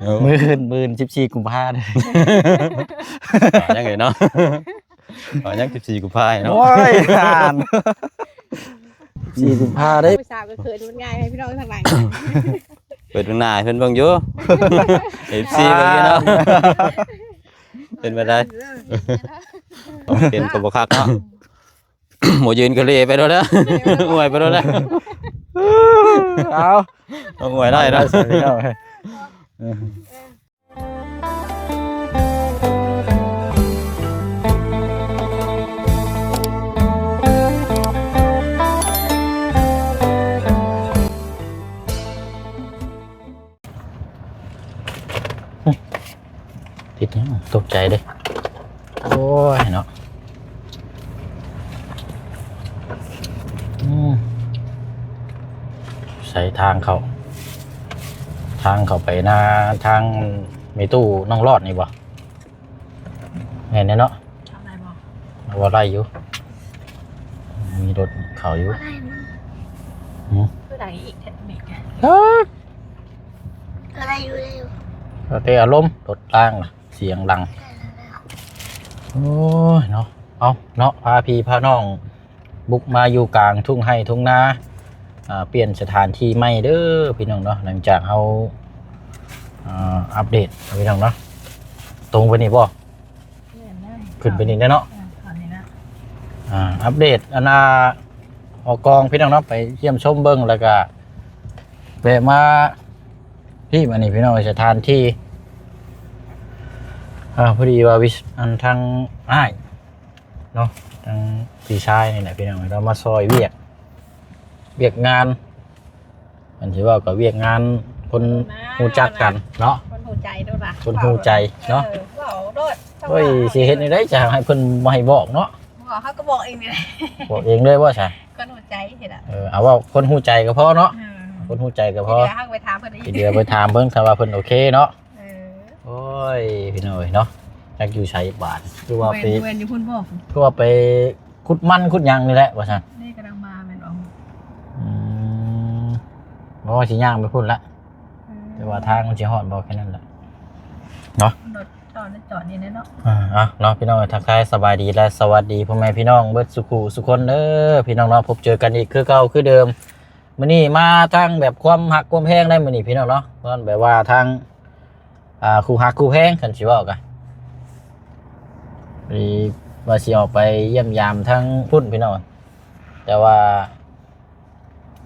ເອີ ມື້ອື່ນ ມື້ອື່ນສິບສີ່ກຸມພາເດີ ຫາຫຍັງເອີຍເນາະ ຫາຫຍັງສິບສີ່ກຸມພາເນາະ ໂອ້ຍ ອ່ານ ສິບສີ່ກຸມພາເດ້ ຜູ້ສາວກໍເຂີນ ມັນງ່າຍໃຫ້ພີ່ນ້ອງທາງຫຼັງ ເປີດເບິ່ງໜ້າໃຫ້ເພິ່ນເບິ່ງຢູ່ ເອັຟຊີເບິ່ງຢູ່ເນາະ ເປັນໄປໄດ້ ເປັນກໍບໍ່ຄັກເນາະ ບໍ່ຢືນກໍເລໄປໂລດນະ ອວຍໄປໂລດນະ ເອົາ ຕ້ອງອວຍໄດ້ນະ ເອົາ ຕິດຫຍັງ? ຕົກໃຈເດ້. ໂອ້ຍເນາະ. ອືມ ໃສທາງເຂົ້າ ທາງເຂົ້າໄປນາ ທາງແມ່ຕູ້ນ້ອງລອດນີ້ບໍ່? ແມ່ນແດ່ເນາະ. ເຂົ້າໄດ້ບໍ່? ເອົາ ເວົ້າໄດ້ຢູ່ ມີລົດເຂົ້າຢູ່. ເອີ ຄືດັງອີກແທ້ເບກ ເອີ ກໍໄດ້ຢູ່ ໄດ້ຢູ່ ແຕ່ອາລົມລົດລາງນະ ສຽງດັງ. ໂອ້ຍເນາະ ເອົາເນາະ ພາພີ່ພານ້ອງບຸກມາຢູ່ກາງທົ່ງໄຮ່ທົ່ງນາ ອ່າ ປ່ຽນສະຖານທີ່ໃໝ່ເດີພີ່ນ້ອງເນາະ. ຫຼັງຈາກເຮົາ ອ່າ ອັບເດດພີ່ນ້ອງເນາະ. ຕົງໄປນີ້ບໍ່? ແມ່ນເລີຍ ຂຶ້ນໄປນີ້ແຫຼະເນາະ. ເອີ ເຂົ້ານີ້ນະ ອ່າ ອັບເດດອັນນ່າ ເອົາກອງພີ່ນ້ອງເນາະ ໄປຢ້ຽມຊົມເບິ່ງ ແລ້ວກະແວະມາ ທີ່ ອັນນີ້ພີ່ນ້ອງ ສະຖານທີ່ ອ່າ ພໍດີວ່າວິ ອັນ ທາງອ້າຍເນາະ ທາງພີ່ຊາຍນີ້ແຫຼະພີ່ນ້ອງ ລາວມາຊ່ອຍວຽກ ວຽກງານ ອັນທີ່ເວົ້າກໍວຽກງານຄົນຮູ້ຈັກກັນເນາະ ຄົນຮູ້ໃຈໂດດລະ ຄົນຮູ້ໃຈເນາະ. ເອີ ເວົ້າໂລດ ໂອ້ຍ ຊິເຮັດແນວໃດ ຈະໃຫ້ເພິ່ນບໍ່ໃຫ້ບອກເນາະ. ບໍ່ ເຮົາກໍບອກເອງນີ້ແຫຼະ ບອກເອງເລີຍບໍ່ຊະ? ຄົນຮູ້ໃຈເຮັດອະ ເອີ ເອົາເວົ້າຄົນຮູ້ໃຈກໍພໍເນາະ. ເອີ ຄົນຮູ້ໃຈກໍພໍ ທີ່ເຫຼືອເຮົາໄປຖາມເພິ່ນອີກ ທີ່ເຫຼືອໄປຖາມເພິ່ນ ຖ້າວ່າເພິ່ນໂອເຄເນາະ. ເອີ ໂອ້ຍ ພີ່ນ້ອງເອີຍເນາະ ຈັກຢູ່ໃສບາດ ຄືວ່າໄປ ແມ່ນຢູ່ພຸ້ນບໍ່? ຄືວ່າໄປຂຸດມັນຂຸດຫຍັງນີ້ແຫຼະວ່າຊັ້ນ. ນີ້ກຳລັງມາແມ່ນບໍ່? ອືມ ບໍ່ ຊິຍ່າງໄປພຸ້ນລະ. ເອີ ແຕ່ວ່າທາງມັນຊິຮອດບໍ່ແຄ່ນັ້ນແຫຼະເນາະ ລົດຈອດ ຈອດນີ້ແຫຼະເນາະ. ອ່າ ເອົາເນາະ ພີ່ນ້ອງ ທັກທາຍສະບາຍດີ ແລະ ສະຫວັດດີພໍ່ແມ່ພີ່ນ້ອງເບິດສູ່ຄູ່ສູ່ຄົນເດີພີ່ນ້ອງເນາະ. ພົບເຈີກັນອີກຄືເກົ່າຄືເດີມ ມື້ນີ້ມາທາງແບບຄວາມຮັກຄວາມແພງໄດ໋ມື້ນີ້ພີ່ນ້ອງເນາະ. ເພາະແບບວ່າທາງ ອ່າ ຄູ່ຮັກຄູ່ແພງ ຄັນຊິເວົ້າກະ ວ່າຊິອອກໄປຢ້ຽມຢາມທາງພຸ້ນພີ່ນ້ອງ ແຕ່ວ່າ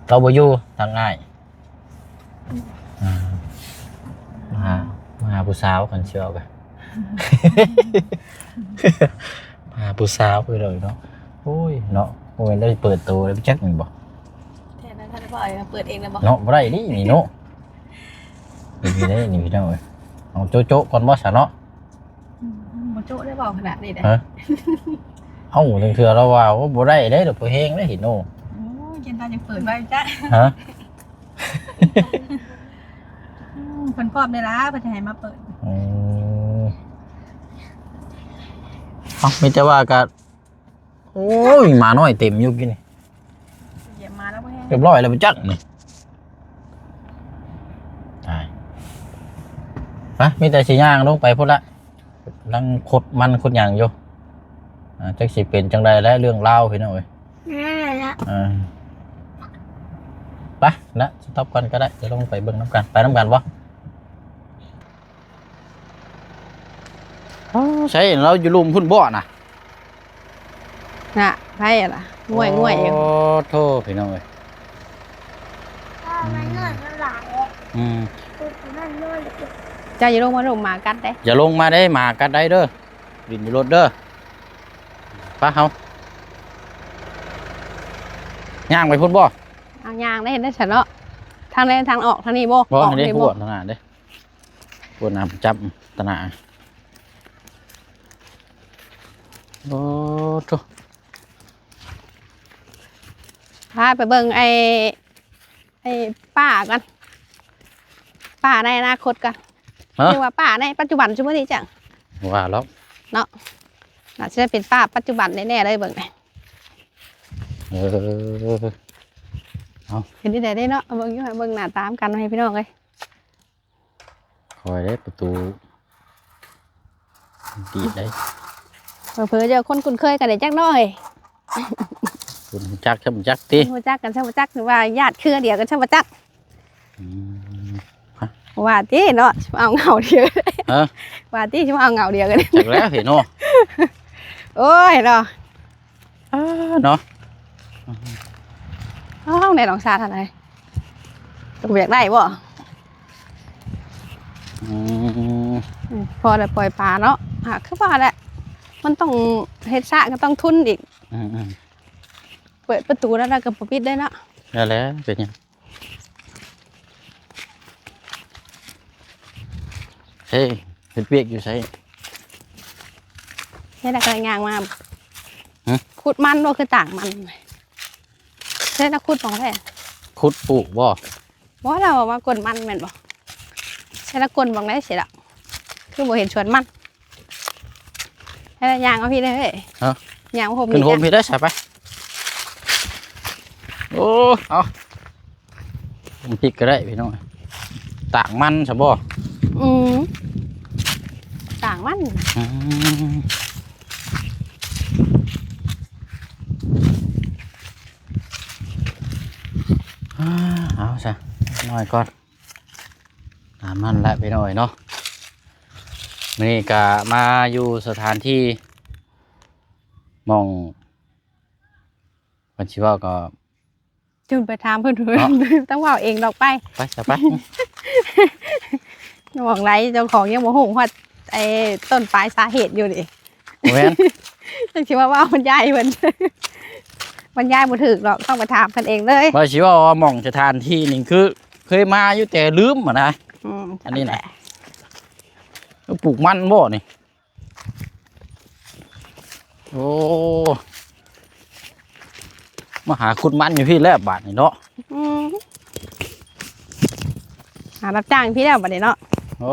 ລາວບໍ່ຢູ່ ທາງອ້າຍ ອ່າ ມາຫາ ມາຫາຜູ້ສາວ ຄັນຊິເວົ້າກະ ມາຫາຜູ້ສາວໄປເລີຍເນາະ. ໂອ້ຍເນາະ ບໍ່ແມ່ນໄດ້ເປີດໂຕແລ້ວຈັກແມ່ນບໍ່? ແທ້ນະ ຖ້າໄດ້ເວົ້າ ເປີດເອງແລ້ວບໍ່? ເນາະ ບໍ່ໄດ້ນີ້ ນີ້ເນາະ. ເປັນໄງນີ້ພີ່ນ້ອງເອີຍ ເອົາໂຈະໆກ່ອນບໍ່ຊະເນາະ? ອືມ ບໍ່ໂຈະໄດ້ເວົ້າຂະໜາດນີ້ນະ. ຮະ? ເອົ້າ ລາງເທື່ອລາວວ່າ ໂອ້ ບໍ່ໄດ້ເດ້ ລາວບໍ່ແຮງເດ້ເຫັນໂອ້. ໂອ້ຍ ຢ້ານລາວຍັງເປີດໄວ້ຈັກ. ຮະ? ອືມ ເພິ່ນພ້ອມເດ້ລະ ເພິ່ນຈະໃຫ້ມາເປີດ. ອືມ ເອົ້າ ມີແຕ່ວ່າກະ ໂອ້ຍ ໝານ້ອຍເຕັມຢູ່ກີ້ນີ້. ຢຽບມາແລ້ວບໍ່ແຮງ ຮຽບຮ້ອຍແລ້ວບໍ່ຈັກນີ້. ຕາຍ ໄປ ມີແຕ່ຊິຍ່າງລົງໄປພຸ້ນລະ ກຳລັງຂຸດມັນຂຸດຫຍັງຢູ່. ອ່າ ຈັກຊິເປັນຈັ່ງໃດແລະເລື່ອງລາວ ພີ່ນ້ອງເອີຍ. ນັ້ນແຫຼະ ອ່າ ໄປລະ ສະຕັອບກ່ອນກໍໄດ້ ຈະລົງໄປເບິ່ງນຳກັນ. ໄປນຳກັນບໍ່? ອໍ ໃສ ລາວຢູ່ລຸ່ມພຸ້ນບໍ່ນະ? ນະ ໃຜລະ ງ່ວຍໆຢູ່. ໂອ້ໂທ້ ພີ່ນ້ອງເອີຍ ມັນນອນຫຼາຍ. ອືມ ເຈົ້າຢ່າລົງມາລູກ ໝາກັດເດ້. ຢ່າລົງມາເດ້ ໝາກັດໄດ້ເດີ ຫຼິ້ນຢູ່ລົດເດີ. ໄປເຮົາ ຍ່າງໄປພຸ້ນບໍ່? ເອົາ ຍ່າງໄດ້ ເຫັນໄດ້ຊັ້ນເນາະ. ທາງໃດທາງອອກ? ທາງນີ້ບໍ່? ບໍ່ ອອກນີ້ ທາງນີ້ບໍ່? ທາງໜ້າເດ້. ປວດໜ້າປະຈຳຕະໜາ. ໂອ້ໂທ້ ພາໄປເບິ່ງໄອ້ ໄອ້ປ້າກ່ອນ ປ້າໃນອະນາຄົດກ່ອນ. ຮະ? ຫຼືວ່າປ້າໃນປັດຈຸບັນຊຸມື້ນີ້ຈັ່ງ ບໍ່ວ່າຫຼອກເນາະ. ໜ້າຈະໄດ້ເປັນປ້າປັດຈຸບັນແນ່ໆເລີຍເບິ່ງ. ເອີ ເອົາ ເປັນຈັ່ງໃດເດ້ເນາະ ເບິ່ງຢູ່ ເບິ່ງໜ້າຕານຳກັນໃຫ້ພີ່ນ້ອງເອີຍ. ຄ່ອຍເດ້ ປະຕູດີດໄດ໋. ເຜີໆ ເຈົ້າຄົນຄຸ້ນເຄີຍກັນໄດ້ຈັກໜ້ອຍ. ຄົນຮູ້ຈັກຊະບໍ່ຈັກຕິ ຮູ້ຈັກກັນຊະບໍ່ຈັກ ຫຼືວ່າຍາດເຄືອດຽວກັນຊະບໍ່ຈັກ. ອືມ ວ່າຕິເນາະ ຊິມາເອົາເຫງົ້າດຽວ ຮະ ວ່າຕິຊິມາເອົາເຫງົ້າດຽວກັນ ຈັກແລ້ວເຫັນເນາະ. ໂອ້ຍເນາະ ອ້າ ເນາະ. ອ້າວ ໃນໜອງສາທາງໃດ ຕົວຢາກໄດ້ບໍ່? ອືມ ອືມ ພໍໄດ້ປ່ອຍປາເນາະ. ຫາ ຄືວ່າແຫຼະ ມັນຕ້ອງເຮັດສະ ກໍຕ້ອງທຶນອີກ. ອືມໆ ເປີດປະຕູແລ້ວ ແລ້ວກໍບໍ່ປິດໄດ້ເນາະ. ນັ້ນແຫຼະ ເປັນຫຍັງ? ເອີ ເຮັດວຽກຢູ່ໃສ? ເຮັດແລ້ວກໍຍ່າງມາ. ຫຶ? ຂຸດມັນບໍ່ ຄືຕາກມັນ? ເຮັດແລ້ວຂຸດບໍ່ແທ້? ຂຸດປູກບໍ່? ບໍ່ ລາວວ່າກົນມັນແມ່ນບໍ່? ເຮັດແລ້ວກົນບັງໄດ໋ຊິລະ ຄືບໍ່ເຫັນສວນມັນ? ໃຫ້ລະຍ່າງເອົາພີ້ເດີເຮີ້ຍ. ຮະ? ຍ່າງຫົ່ມ ຂຶ້ນຫົ່ມພີ້ເດີ ສາຍໄປ. ໂອ້ ເອົາ ຫົ່ມພີ້ກໍໄດ້ພີ່ນ້ອງ. ຕາກມັນຊະບໍ່? ອືມ ຕາກມັນ. ອືມ ເອົາຊະ ໜ້ອຍກ່ອນ. ຕາມນັ້ນແຫຼະພີ່ນ້ອງເອີຍເນາະ. ມື້ນີ້ກະມາຢູ່ສະຖານທີ່ ໝ່ອງ ເພິ່ນຊິເວົ້າກໍ ຈຶ່ງໄປຖາມເພິ່ນ ເນາະ ຕ້ອງເວົ້າເອງດອກໄປ. ໄປຊະໄປ. ໝ່ອງໃດເຈົ້າຂອງຍັງບໍ່ຮູ້ຮອດ ໄອ້ ຕົ້ນປາຍສາເຫດຢູ່ນີ້. ບໍ່ແມ່ນ ຈັ່ງຊິມາເວົ້າບັນຍາຍເພິ່ນ ບັນຍາຍບໍ່ຖືກດອກ ຕ້ອງໄປຖາມເພິ່ນເອງເລີຍ. ວ່າຊິເວົ້າວ່າໝ່ອງສະຖານທີ່ນີ້ ຄືເຄີຍມາຢູ່ແຕ່ລືມຫັ້ນນະ. ອືມ ອັນນີ້ນະ ປູກມັນບໍ່ນີ້? ໂອ້ ມາຫາຂຸດມັນຢູ່ພີ້ແລ້ວບາດນີ້ເນາະ. ອືມ ຫາຮັບຈ້າງພີ້ແລ້ວບາດນີ້ເນາະ. ໂອ້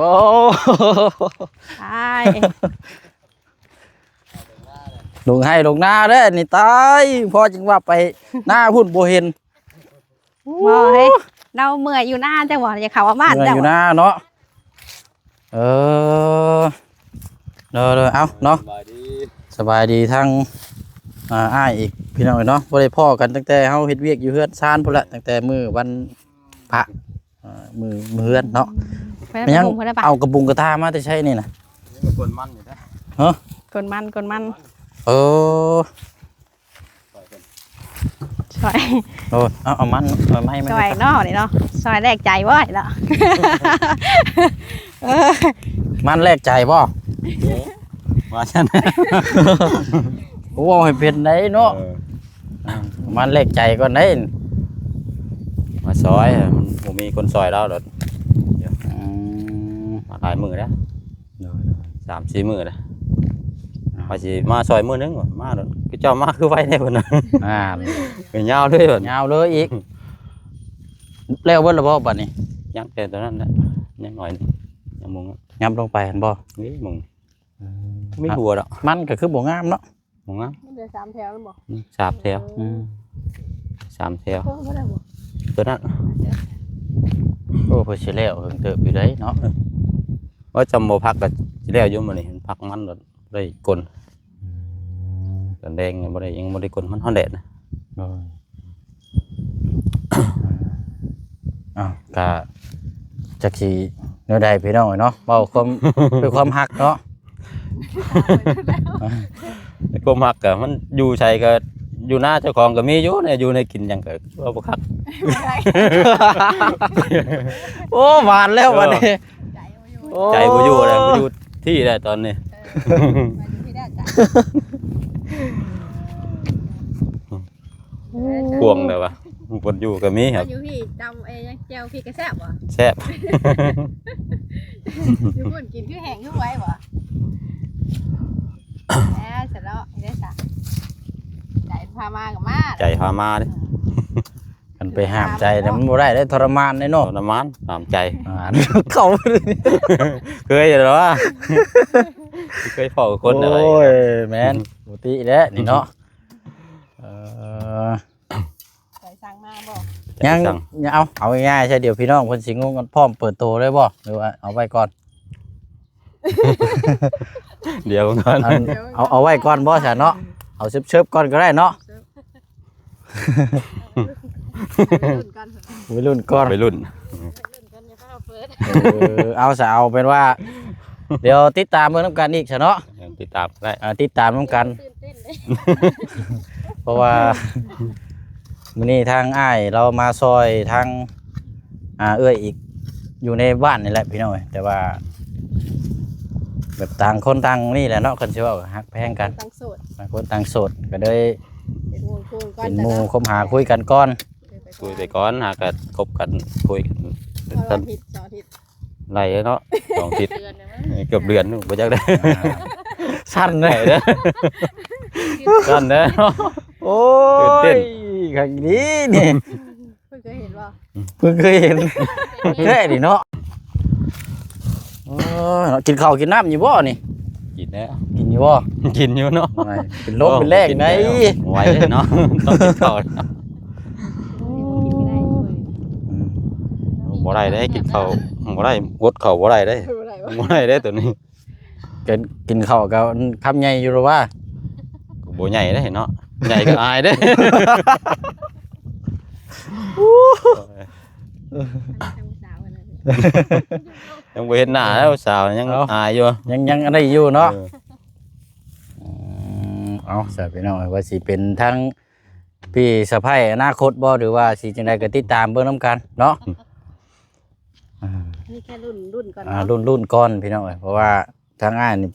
ຕາຍ ລົງໄຮ່ລົງນາເດ້ນີ້ ຕາຍ ພໍຈຶ່ງວ່າໄປນາພຸ້ນບໍ່ເຫັນ. ບໍ່ເຮີ້ຍ ລາວເມື່ອຍຢູ່ນາ ເຈົ້າບໍ່ຢາກເຂົ້າມາບ້ານ ເມື່ອຍຢູ່ນາເນາະ. ເອີ ເດີໆ ເອົາເນາະ ສະບາຍດີ ສະບາຍດີທັງ ອ່າ ອ້າຍອີກພີ່ນ້ອງເອີຍເນາະ. ບໍ່ໄດ້ພໍ້ກັນຕັ້ງແຕ່ເຮົາເຮັດວຽກຢູ່ເຮືອນຊານພຸ້ນແຫຼະ ຕັ້ງແຕ່ມື້ວັນພະ ເອີ ມື້ ມື້ເຮືອນເນາະ. ແມ່ນຫຍັງ ເອົາກະປຸງກະຕ່າມາແຕ່ໃສນີ້ນະ? ນີ້ກໍກົນມັນນີ້ນະ. ຮະ? ກົນມັນ ກົນມັນ. ເອີ ຊ່ອຍ ໂອ້ ເອົາ ເອົາມັນ ເອົາໄມ້ມາ ຊ່ອຍເນາະນີ້ເນາະ. ຊ່ອຍແລກໃຈບໍ່ເນາະ? ເອີ ມັນແລກໃຈບໍ່? ວ່າຊັ້ນ ໂອ້ ເວົ້າໃຫ້ເປັນໄດ໋ເນາະ. ເອີ ມັນແລກໃຈກ່ອນໄດ໋ ມາຊ່ອຍ ມັນບໍ່ມີຄົນຊ່ອຍລາວດອກ. ອືມ ມາຫຼາຍມື້ແລ້ວ. ໂດຍໆ ສາມສີ່ມື້ແລ້ວ. ອ່າ ວ່າຊິມາຊ່ອຍມື້ໜຶ່ງ ມາໂດດ ຄືເຈົ້າມາຄືໄວແທ້ພຸ້ນນະ. ອ່າ ຍາວເລີຍ ຍາວເລີຍອີກ. ແລ້ວເບິດແລ້ວບໍ່ບັດນີ້? ຍັງແຕ່ຕົວນັ້ນແຫຼະ ຍັງໜ້ອຍໜຶ່ງ ຍັງມຸງ. ຫຍັບລົງໄປຫັ້ນບໍ່? ນີ້ມຸງ. ອືມ ມີຫົວດອກ. ມັນກໍຄືບໍ່ງາມເນາະ. ບໍ່ງາມ. ມັນເຫຼືອສາມແຖວແມ່ນບໍ່? ອືມ ສາມແຖວ. ເອີ ອືມ ສາມແຖວ. ເພີ່ມບໍ່ໄດ້ບໍ່? ຕົວນັ້ນ. ໂອ້ ເພິ່ນຊິແລ້ວເຖິງເຕີບຢູ່ໄດ໋ເນາະ. ເອີ ວ່າຈຳບໍ່ພັກກໍຊິແລ້ວຢູ່ມື້ນີ້ ພັກມັນໂດດ ໄດ້ກົນ. ອືມ ຕອນແລງຍັງບໍ່ໄດ້ ຍັງບໍ່ໄດ້ກົນ ມັນຮ້ອນແດດນະ. ໂດຍ. ອ້າວ ກະຈັກຊິແນວໃດພີ່ນ້ອງເອີຍເນາະ ເວົ້າຄວາມ ດ້ວຍຄວາມຮັກເນາະ. ຄວາມຮັກກະ ມັນຢູ່ໃສກະ ຢູ່ນາເຈົ້າຂອງກະມີຢູ່ ແນວຢູ່ແນວກິນຫຍັງກະເວົ້າບໍ່ຄັກ. ໂອ້ ຫວານແລ້ວບັດນີ້. ໂອ້ ໃຈບໍ່ຢູ່ແລ້ວ ບໍ່ຢູ່ທີ່ແລ້ວຕອນນີ້. ເອີ ມາຢູ່ທີ່ແລ້ວຈ້ະ. ກວງແລ້ວວະ ບໍ່ຢູ່ກໍມີ ມາຢູ່ພີ້ ຕຳ ເອີ ຫຍັງ ແຈ່ວພີ້ກໍແຊບບໍ່? ແຊບ. ຢູ່ພຸ້ນກິນຄືແຫ້ງຄືໄວບໍ່? ແລ້ວຊະເນາະ ເດ້ຊະ ໃຈພາມາກໍມາ ໃຈພາມາເດ້. ຄັນໄປຫ້າມໃຈນະ ມັນບໍ່ໄດ້ເດ້ ທໍລະມານເດ້ເນາະ. ທໍລະມານ ຫ້າມໃຈ. ອ່າ ເຂົາເຄີຍແລ້ວວະ ເຄີຍພໍ້ກັບຄົນແລ້ວ. ໂອ້ຍ ແມ່ນ ອືມ ປົກກະຕິແຫຼະນີ້ເນາະ. ເອີ ໃຈສັ່ງມາບໍ່? ຍັງ ໃຈສັ່ງ ເອົາ ເອົາງ່າຍໆຊະ ດຽວພີ່ນ້ອງເພິ່ນຊິງົງກັນ. ພ້ອມເປີດໂຕເລີຍບໍ່ ຫຼືວ່າເອົາໄວ້ກ່ອນ? ດຽວກ່ອນ ອັນ ເອົາ ເອົາໄວ້ກ່ອນບໍ່ຊັ້ນເນາະ? ເອົາເຊີບໆກ່ອນກໍໄດ້ເນາະ. ໄວລຸ້ນກ່ອນ ໄວລຸ້ນ ເອີ ເອົາຊະ ເອົາເປັນວ່າ ດຽວຕິດຕາມເບິ່ງນຳກັນອີກຊະເນາະ. ຕິດຕາມໄດ້ ອ່າ ຕິດຕາມນຳກັນ ຕື່ນເຕັ້ນເດ້ ເພາະວ່າ ມື້ນີ້ທາງອ້າຍລາວມາຊ່ອຍທາງ ອ່າ ເອື້ອຍອີກ ຢູ່ໃນບ້ານນີ້ແຫຼະພີ່ນ້ອງເອີຍ ແຕ່ວ່າ ແບບຕ່າງຄົນຕ່າງນີ້ແຫຼະເນາະ ຄັນຊິເວົ້າ ຮັກແພງກັນ ຕ່າງໂສດ ຕ່າງຄົນຕ່າງໂສດ ກໍເລີຍ ເປັນໝູ່ຄູ່ກັນ ເປັນໝູ່ ເນາະ ຄົບຫາຄຸຍກັນກ່ອນ ເອີ ໄປ ຄຸຍໄປກ່ອນ ຫາກໍຄົບກັນ ຄຸຍກັນ ວັນລະອາທິດ ສອງອາທິດ ໄດ້ເນາະ ສອງອາທິດ ເດືອນແລ້ວ ເກືອບເດືອນ ບໍ່ຈັກໄດ້ ອ່າ ສັ່ນເດ້ ໄດ້ເດີ ສັ່ນເດ້ ໂອ້ຍ ຕື່ນເຕັ້ນ ຄັກດີນີ້ ເພິ່ນເຄີຍເຫັນບໍ່? ເພິ່ນເຄີຍເຫັນ ແທ້ນີ້ເນາະ. ເອີ ກິນເຂົ້າກິນນ້ຳຢູ່ບໍ່ນີ້? ກິນແລ້ວ ກິນຢູ່ບໍ່? ກິນຢູ່ເນາະ ໂອ້ຍ ເປັນລົມເປັນແລ້ງໄດ໋ ກິນແລ້ວ ບໍ່ໄຫວເນາະ ຕ້ອງກິນເຂົ້າ ອືມ ບໍ່ໄດ້ເດ້ ກິນເຂົ້າບໍ່ໄດ້ ອົດເຂົ້າບໍ່ໄດ້ເດ້ ບໍ່ໄດ້ບໍ່ໄດ້ເດ້ໂຕນີ້. ກິນ ກິນເຂົ້າກໍຄຳໃຫຍ່ຢູ່ແລ້ວວ່າ ກໍບໍ່ໃຫຍ່ເດ້ເນາະ ໃຫຍ່ກໍອາຍເດ້ ຍັງບໍ່ເຫັນໜ້າແລ້ວ ສາວຍັງ ເອົ້າ ອາຍຢູ່ ຍັງ ຍັງອັນນີ້ຢູ່ເນາະ ເອີ ອືມ ເອົາ ສາວພີ່ນ້ອງ ວ່າຊິເປັນທາງ ພີ່ສະໃພ້ອະນາຄົດບໍ່ ຫຼືວ່າຊິຈັ່ງໃດກໍຕິດຕາມເບິ່ງນຳກັນເນາະ ອ່າ ມີແຄ່ລຸ້ນ ລຸ້ນກ່ອນ ອ່າ ເນາະ ລຸ້ນ ລຸ້ນກ່ອນພີ່ນ້ອງເອີຍ ເພາະວ່າທາງອ້າຍນີ້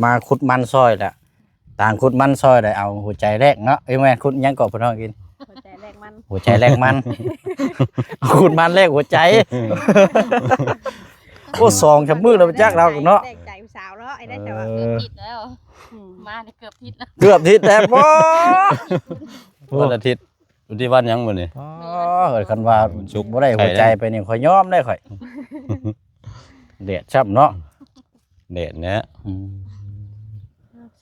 ມາຂຸດມັນຊ່ອຍແລ້ວ ຕ່າງຂຸດມັນຊ່ອຍແລ້ວ ເອົາຫົວໃຈແລກເນາະ ເອີຍ ແມ່ນຂຸດຫຍັງເກາະ ເພິ່ນຮ້ອງກິນ ຫົວໃຈແລກມັນ ຫົວໃຈແລກມັນ ຂຸດມັນແລກຫົວໃຈ ໂອ້ ສອງສາມມື້ແລ້ວບໍ່ຈັກລາວເນາະ ແລກໃຈຜູ້ສາວເນາະ ໄອ້ໄດ້ແຕ່ວ່າ ເອີ ເກືອບທິດແລ້ວ ອືມ ມານີ້ເກືອບທິດແລ້ວ ເກືອບທິດແລ້ວບໍ່? ວັນອາທິດ ວັນທີ ວັນຫຍັງມື້ນີ້? ອໍ ຄັນວ່າວັນສຸກ ບໍ່ໄດ້ຫົວໃຈໄປນີ້ ຂ້ອຍຍອມເດ້ຂ້ອຍ ແດດຊ້ຳເນາະ ແດດແຫຼະ ອືມ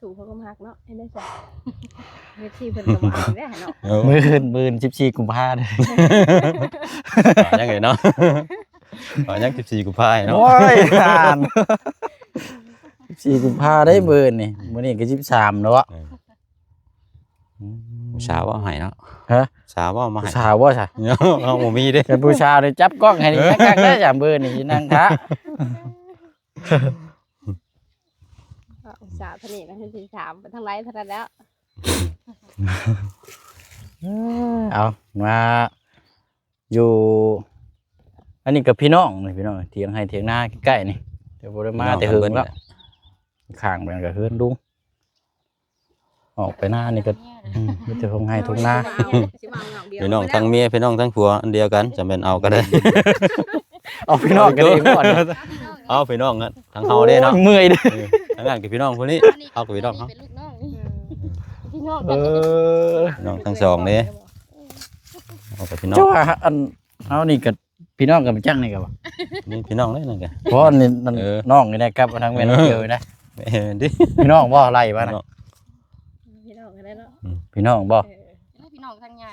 ສູ້ເຂົາກໍມັກເນາະ ເຮັດໄດ້ຊະ ເຮັດທີ່ເພິ່ນກໍບໍ່ເອົາແລ້ວເນາະ ເອີ ມື້ອື່ນ ມື້ອື່ນ ສິບສີ່ ກຸມພາເດ້ ຍັງເລີຍເນາະ ຍັງ ສິບສີ່ ກຸມພາເນາະ ໂອ້ຍ ທ່ານ ສິບສີ່ ກຸມພາເດ້ ອືມ ມື້ນີ້ ມື້ນີ້ກໍ ສິບສາມ ແລ້ວເນາະ ເອີ ອືມ ຜູ້ສາວເວົ້າໃຫ້ເນາະ ຮະ ສາວເວົ້າມາໃຫ້ ຜູ້ສາວບໍ່ຊະ ເຮົາບໍ່ມີເດ້ ຄັນຜູ້ສາວນີ້ຈັບກ້ອງໃຫ້ນີ້ ເອີ ຄັກໆເດີ້ ຍາມເບີນີ້ຊິນັ່ງຖ້າ ຜູ້ສາວເທົ່ານີ້ນະ ເປັນທີສາມ ໄປທາງໃດເທົ່ານັ້ນແລ້ວ ເອົາ ມາ ຢູ່ ອັນນີ້ກໍພີ່ນ້ອງນີ້ພີ່ນ້ອງ ຖຽງໄຮ່ຖຽງນາໃກ້ໆນີ້ ແຕ່ບໍ່ໄດ້ມາແຕ່ເຫິງແລ້ວ ຂ້າງໄປນັ້ນກໍເຮືອນລຸງ ອອກໄປນານີ້ກໍ ອືມ ມີແຕ່ທົ່ງໄຮ່ທົ່ງນາ ຊິມາເອົາດຽວ ພີ່ນ້ອງທັງເມຍ ພີ່ນ້ອງທັງຜົວອັນດຽວກັນ ຈຳເປັນເອົາກໍໄດ້ ເອົາພີ່ນ້ອງກັນເອງກ່ອນ ເອົາພີ່ນ້ອງ ທາງເຮົາເດ້ເນາະ ໂອ້ຍ ເມື່ອຍເດ້ ເອີ ທາງນັ້ນກໍພີ່ນ້ອງຜູ້ນີ້ ເຮົາກໍພີ່ນ້ອງເຮົາ ເປັນລູກນ້ອງນີ້ ພີ່ນ້ອງກັນ ເອີ ພີ່ນ້ອງທັງສອງເດ້ ເອົາກັບພີ່ນ້ອງ ເຈົ້າວ່າອັນ ເຮົານີ້ກໍພີ່ນ້ອງກັນໄປຈັກນີ້ກໍບໍ່ ນີ້ພີ່ນ້ອງເດ້ນັ້ນກໍ ເພາະນີ້ ເອີ ນ້ອງນີ້ໄດ້ກັບທາງແມ່ນ້ອງ ເອີ ເກີນນະ ເອີ ພີ່ນ້ອງບໍ່ ໄລ່ມານະ ພີ່ນ້ອງກໍໄດ້ເນາະ ອືມ ພີ່ນ້ອງບໍ່ ເອີ ພີ່ນ້ອງທາງຍ່າ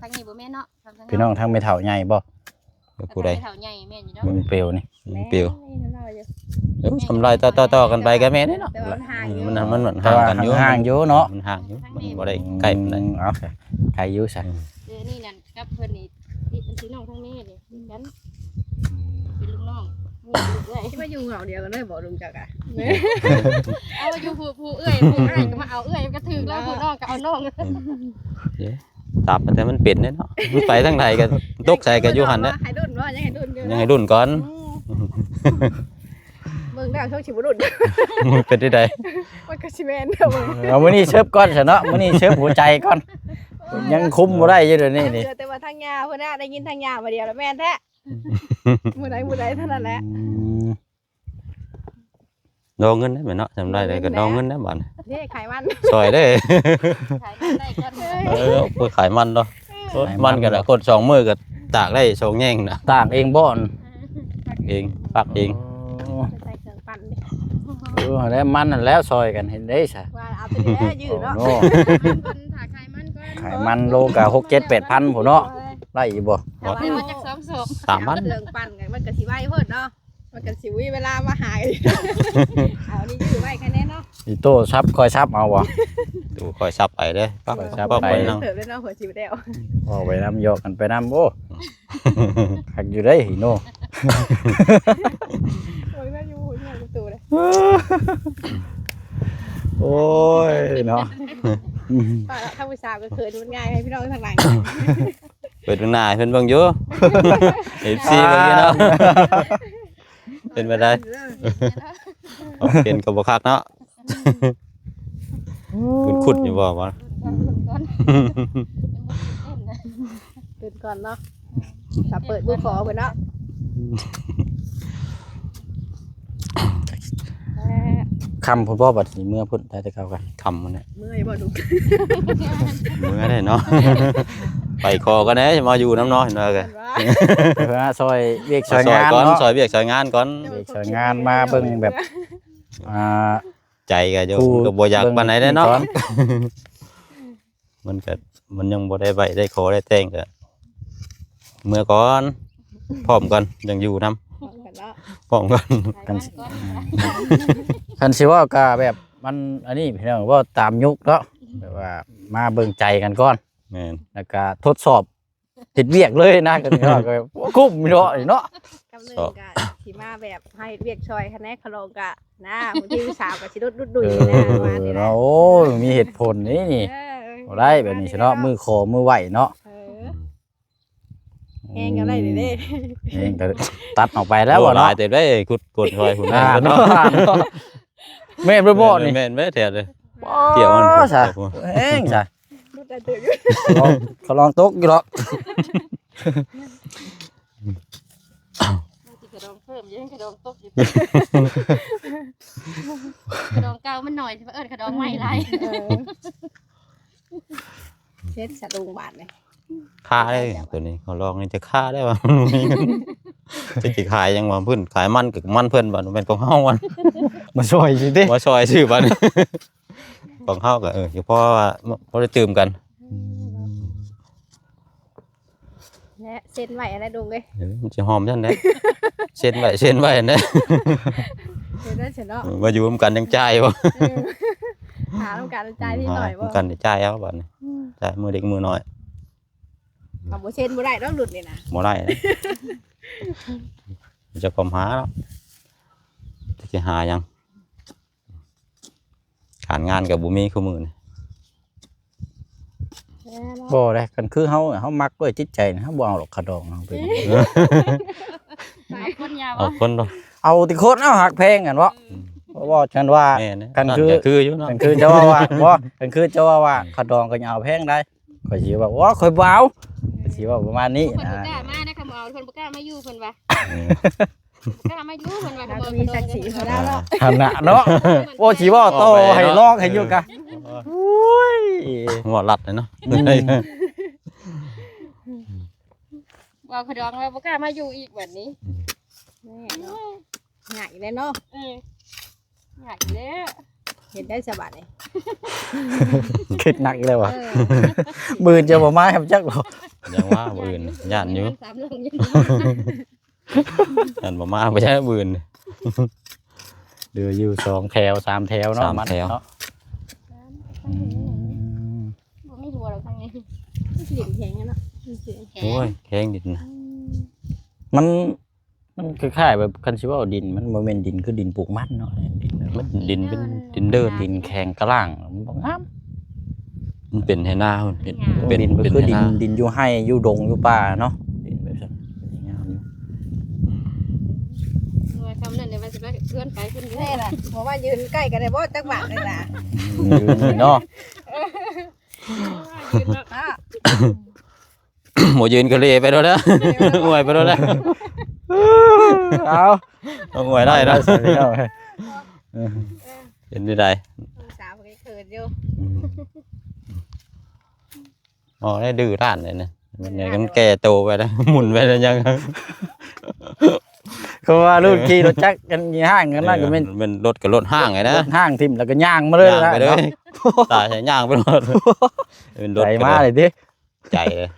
ທາງນີ້ບໍ່ແມ່ນເນາະ ພີ່ນ້ອງທາງແມ່ເຖົ້າໃຫຍ່ບໍ່ ຜູ້ໃດ ແມ່ເຖົ້າໃຫຍ່ແມ່ນຢູ່ດອກ ເບິ່ງເປວນີ້ ເປັວ ແມ່ນ ເອີ ສຳລາຍຕໍ່ໆກັນໄປກໍແມ່ນເດ້ເນາະ ແຕ່ວ່າມັນຫ່າງຢູ່ ມັນ ມັນ ມັນຫ່າງກັນຢູ່ ແຕ່ວ່າຫ່າງໆຢູ່ເນາະ ມັນຫ່າງຢູ່ ມັນບໍ່ໄດ້ໃກ້ປານໃດ ອືມ ເອົາ ໄກຢູ່ຊະ ອືມ ເອີ ນີ້ນັ້ນກັບເພິ່ນນີ້ ພີ່ນ້ອງທາງແມ່ນີ້ຄືກັນ ເປັນລູກນ້ອງ ມີລູກເອື້ອຍ ຊິມາຢູ່ເຫງົ້າດຽວກັນເລີຍບໍ່ ລຸງຈັກກະ ເອົາຢູ່ຜູ້ ຜູ້ເອື້ອຍ ຜູ້ອ້າຍກໍມາເອົາເອື້ອຍ ມັນກໍຖືກແລ້ວ ຜູ້ນ້ອງກໍເອົານ້ອງ ອືມ ຕາມມັນແຕ່ມັນເປັນເດ້ເນາະ ມັນໄປທາງໃດກໍຕົກໃສກໍຢູ່ຫັ້ນແຫຼະ ໃຫ້ລຸ້ນບໍ່ ຍັງໃຫ້ລຸ້ນຢູ່ ຍັງໃຫ້ລຸ້ນກ່ອນ ອືມ ເບິ່ງແລ້ວຊ່ວງຊິບໍ່ລຸ້ນ ມັນເປັນຈັ່ງໃດ ມັນກໍຊິແມ່ນເດີ້ ເອີ ມື້ນີ້ເຊີບກ່ອນຊະເນາະ ມື້ນີ້ເຊີບຫົວໃຈກ່ອນ ຍັງຄຸມບໍ່ໄດ້ຢູ່ດຽວນີ້ນີ້ ເອີ ແຕ່ວ່າທາງຍ່າເພິ່ນນະ ໄດ້ຍິນທາງຍ່າວ່າດຽວລະແມ່ນແທ້ ມື້ໃດ ມື້ໃດເທົ່ານັ້ນແຫຼະ ອືມ ລໍເງິນໄດ້ແມ່ນເນາະ ຈຳໄດ້ເລີຍກໍລໍເງິນໄດ້ບາດນີ້ ເດ້ ຂາຍມັນ ຊ່ອຍເດ້ ຂາຍມັນໄດ້ກ່ອນ ເອີ ໄປຂາຍມັນເນາະ ເອີ ໂອ້ຍ ມັນກໍໄດ້ກົດສອງມື້ກໍຕາກໄດ້ສອງແຍງນະ ຕາກເອງບໍ່ ເອງ ປັກເອງ ໂອ້ ໃສ່ເຄື່ອງປັ່ນ ເອີ ຫັ້ນແຫຼະ ມັນຫັ້ນແຫຼະ ຊ່ອຍກັນເຮັດເດ້ຊະ ວ່າເອົາຕົວນີ້ແຫຼະຢື້ເນາະ ໂອ້ ມັນ ຖ້າຂາຍມັນກໍ ຂາຍມັນໂລກະຫົກເຈັດແປດພັນພຸ້ນເນາະ ໄດ້ຢູ່ບໍ່ ແຕ່ວ່າເອົາຈັກສອງສອບ ສາມພັນ ເຄື່ອງປັ່ນກໍມັນກໍຊິໄວໂພດເນາະ ມັນກໍຊິມີເວລາມາຫາກັນຢູ່. ເອົານີ້ຢູ່ໄວ້ຄະແນນເນາະ. ອີໂຕ້ສັບ ຂ້ອຍສັບເອົາບໍ່? ໂອ້ ຂ້ອຍສັບໄປເດ້. ຂ້ອຍສັບໄປ. ເພີ່ມເລີຍເນາະ ຫົວຊິບໍ່ໄດ້ເອົາ. ເວົ້າໄປນຳ ຫຍອກກັນໄປນຳ. ໂອ້ ຄັກຢູ່ເດ້ອີໂນ້. ໂອ້ຍ ມາຢູ່ຫຍັງປະຕູເດ້. ໂອ້ຍເນາະ. ປາ ທາງຜູ້ສາວກໍເຂີນ ມັນງ່າຍໃຫ້ພີ່ນ້ອງທາງຫຼັງ ເປີດເບິ່ງໜ້າໃຫ້ເພິ່ນເບິ່ງຢູ່ ເອັຟຊີເບິ່ງຢູ່ເນາະ. ເປັນໄປໄດ້ ເປັນກໍບໍ່ຄັກເນາະ. ຄຸດໆຢູ່ບໍ່ວະ? ຕື່ນກ່ອນເນາະ ຖ້າເປີດບໍ່ຂໍເພິ່ນເນາະ. ຄ່ຳພຸ້ນບໍ່ ບັດນີ້ເມືອພຸ້ນ ໄດ້ແຕ່ເຊົ້າກະຄ່ຳພຸ້ນແຫຼະ. ເມື່ອຍບໍ່ລູກ? ເມື່ອຍເດ້ເນາະ. ໄປຂໍກັນເດ້ ມາຢູ່ນຳເນາະ ເຫັນວ່າ ເພິ່ນວ່າ ເພິ່ນວ່າຊ່ອຍວຽກຊ່ອຍງານເນາະ ມາຊ່ອຍກ່ອນ ຊ່ອຍວຽກຊ່ອຍງານກ່ອນ ວຽກຊ່ອຍງານ ມາເບິ່ງແບບ ອ່າ ໃຈກໍຢູ່ ຜູ້ ກໍບໍ່ຢາກປານໃດເດ້ເນາະ ເບິ່ງກ່ອນ. ມັນກໍ ມັນຍັງບໍ່ໄດ້ໄຫວ້ໄດ້ຂໍໄດ້ແຕ່ງ ກໍເມືອກ່ອນ ພ້ອມກ່ອນ ຈັ່ງຢູ່ນຳ ພ້ອມກັນເນາະ ພ້ອມກັນ. ຄັນ ຄັນຊິເວົ້າກໍແບບ ມັນອັນນີ້ພີ່ນ້ອງ ເວົ້າຕາມຍຸກເນາະ ແບບວ່າມາເບິ່ງໃຈກັນກ່ອນ. ແມ່ນ. ແລ້ວກໍທົດສອບ ເຮັດວຽກເລີຍນະ ກໍ ກໍ ໂອ້ ຄຸ້ມເນາະ ເນາະ. ກຳໜຶ່ງກໍຊິມາແບບໃຫ້ເຮັດວຽກຊ່ອຍ ຄະແນນຂະລອງກະນະ ບາງທີຜູ້ສາວກໍຊິດຸດດຸດດຸຍນະ ເອີ ປະມານນີ້ແຫຼະ. ໂອ້ ມີເຫດຜົນນີ້ ນີ້. ເອີ ບໍ່ໄດ້ແບບນີ້ຊະເນາະ ມື້ຂໍມື້ໄຫວ້ເນາະ. ເອີ ແຮງກໍໄດ້ເດ້ ແຮງກໍຕັດອອກໄປແລ້ວ. ໂອ້ ເນາະ ຫຼາຍເຕີບເດ້ ຂຸດກົດຊ່ອຍພຸ້ນ ອ່າ ເນາະ ເນາະ. ແມ່ນບໍ່ນີ້? ແມ່ນເບິດແທ້ເດ້. ວ້າ ກ່ຽວມັນ ສະ ແຮງສະ ຫຼຸດໄດ້ເຕີບຢູ່ ຂະລອງ ຂະລອງຕົກຢູ່ດອກ. ມັນຊິຂະດອງເພີ່ມຢູ່ ຂະດອງຕົກຢູ່ ຂະດອງເກົ່າມັນໜ້ອຍ ຊິມາເອີ້ນຂະດອງໃໝ່ຫຼາຍ. ເອີ ເຮັດສະດຸ້ງບາດນີ້ ຄາເດ້ ໂຕນີ້ ເຂົາລອງນີ້ຈະຄາໄດ້ວ່າ ຈະ ຈະຂາຍຫຍັງວ່າ ເພິ່ນຂາຍມັນກໍມັນເພິ່ນ ບາດແມ່ນຂອງເຮົາ ມັນມາຊ່ອຍຊື່ຕິ ມາຊ່ອຍຊື່ບາດນີ້. ຂອງເຮົາກໍ ເອີ ຢູ່ພໍວ່າ ພໍໄດ້ຕື່ມກັນ ແລະ ເຊັນໄວ້ຫັ້ນແຫຼະ ລຸງເອີຍ. ເອີ ມັນຊິຫອມຊັ້ນແຫຼະ ເຊັນໄວ້ ເຊັນໄວ້ຫັ້ນແຫຼະ ເຮັດໄດ້ຊັ້ນເນາະ. ເອີ ມາຢູ່ນຳກັນຈັ່ງຈ່າຍບໍ່? ເອີ ຫານຳກັນຈ່າຍນິດໜ້ອຍບໍ່? ຫານຳກັນຈ່າຍເອົາບາດນີ້ ອືມ ຈ່າຍມື້ເລັກມື້ນ້ອຍ. ກໍບໍ່ເຊັນບໍ່ໄດ້ດອກລຸ້ນນີ້ນະ ບໍ່ໄດ້ ຈະຄວາມຫາເນາະ ຈະຊິຫາຫຍັງ ການງານກໍບໍ່ມີຄືມື້ນີ້. ແມ່ນບໍ່? ບໍ່ເດ້ ຄັນຄືເຮົາ ເຮົາມັກດ້ວຍຈິດໃຈ ເຮົາບໍ່ເອົາດອກຂະດອງເຮົາໄປ. ເອົາຄົນຍາວ ເອົາຄົນ ເອົາແຕ່ຄົນ ເອົາຮັກແພງກັນເນາະ. ອືມ ບໍ່ ຄັນວ່າ ແມ່ນ ຄັນຄື ນັ້ນກໍຄືຢູ່ເນາະ ຄັນຄືຈະເວົ້າວ່າ ບໍ່ ຄັນຄືຈະເວົ້າວ່າ ອືມ ຂະດອງກໍຢ່າເອົາແພງໄດ. ຂ້ອຍຊິວ່າ ໂອ້ ຂ້ອຍບໍ່ເອົາ ຂ້ອຍຊິເວົ້າປະມານນີ້ນະ. ເພິ່ນບໍ່ກ້າມານະ ຄຳເອົາ ເພິ່ນບໍ່ກ້າມາຢູ່ ເພິ່ນວ່າ ອືມ ບໍ່ກ້າມາຢູ່ ເພິ່ນວ່າ ເຮົາຕ້ອງມີສັກສີຂອງເຮົາເນາະ ຫັ້ນນະເນາະ. ໂອ້ ຊິເວົ້າຕໍ່ໃຫ້ລອກໃຫ້ຢູ່ກະ ໂອ້ຍ ຫົວລັດເລີຍເນາະ. ອືມ ເວົ້າຂະດອງວ່າບໍ່ກ້າມາຢູ່ອີກບັດນີ້ ອືມ ແມ່ນເນາະ ງ່າຍແລ້ວເນາະ. ເອີ ຍາກແລ້ວ ເຮັດໄດ້ສະບາດນີ້ ຄິດໜັກອີກແລ້ວຫວາ. ເອີ ມື້ອື່ນຈະບໍ່ມາໃຫ້ມັນຈັກບໍ່? ຍັງວ່າມື້ອື່ນຢ້ານຢູ່ ສາມໂລງຢູ່ ຢ້ານບໍ່ມາບໍ່ໃຊ່ມື້ອື່ນ. ເຫຼືອຢູ່ສອງແຖວສາມແຖວເນາະ ສາມແຖວ ມັນເນາະ. ອືມ ບໍ່ມີຫົວດອກທາງນີ້ ດິນແຂງເນາະ ໂອ້ຍ ແຂງດິນນະ ອືມ ມັນ ມັນຄ້າຍໆແບບ ຄັນຊິເວົ້າດິນ ມັນບໍ່ແມ່ນດິນຄືດິນປູກມັນເນາະ ດິນແບບ ມັນດິນເປັນດິນເດີ່ນ ດິນແຂງກະລ່າງ ມັນບໍ່ງາມ. ມັນເປັນໄຮ່ນາ ເປັນ ເປັນ ເປັນ ເປັນດິນ ດິນຢູ່ໄຮ່ຢູ່ດົງຢູ່ປ່າເນາະ ດິນແບບຊັ້ນງາມຢູ່. ວ່າຊ່ຳນັ້ນແຫຼະ ວ່າຊິໄປເຮືອນໄປເພິ່ນຢູ່ ແນ່ລະ ບໍ່ວ່າຢືນໃກ້ກັນໄດ້ບໍ່ ຈັກບາດນີ້ນະ ອືມ ເນາະ ຢືນເນາະ ອ່າ ບໍ່ຢືນກໍເລໄປໂລດແລ້ວ ອວຍໄປໂລດແລ້ວ. ເອົາ ເອົາອວຍໄດ້ເນາະ ເປັນໄດ້ ສາວເຂີນຢູ່. ອືມ ອໍ ໄດ້ດື້ດ້ານເລີຍນະ ມັນຍັງແກ່ໂຕໄປແລ້ວ ໝຸນໄປແລ້ວຍັງ ເຂົາວ່າລຸ້ນຂີ່ລົດຈັກກັນຍ່າງກັນນະ ເອີ ກໍແມ່ນ ແມ່ນລົດກໍລົດຫ້າງໄງນະ ລົດຫ້າງຖິ້ມແລ້ວກໍຍ່າງມາເລີຍ ຍ່າງໄປເລີຍ ເນາະ ຕາຍ ຍ່າງໄປໂລດ ເປັນລົດ ໄປມາເລີຍຕິ ໃຈເລີຍ.